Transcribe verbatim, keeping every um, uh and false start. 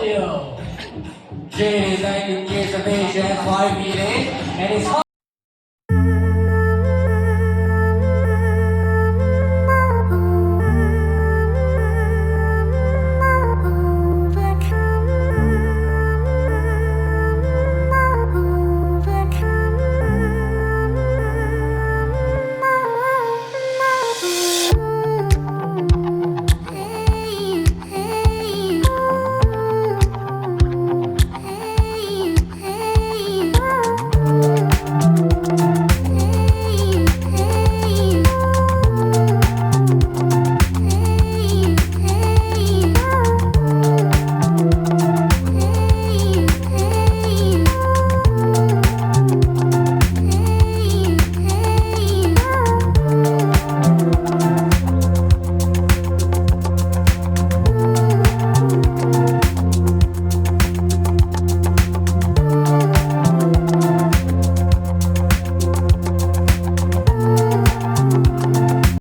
J D is nineteen years of age and five feet eight, and is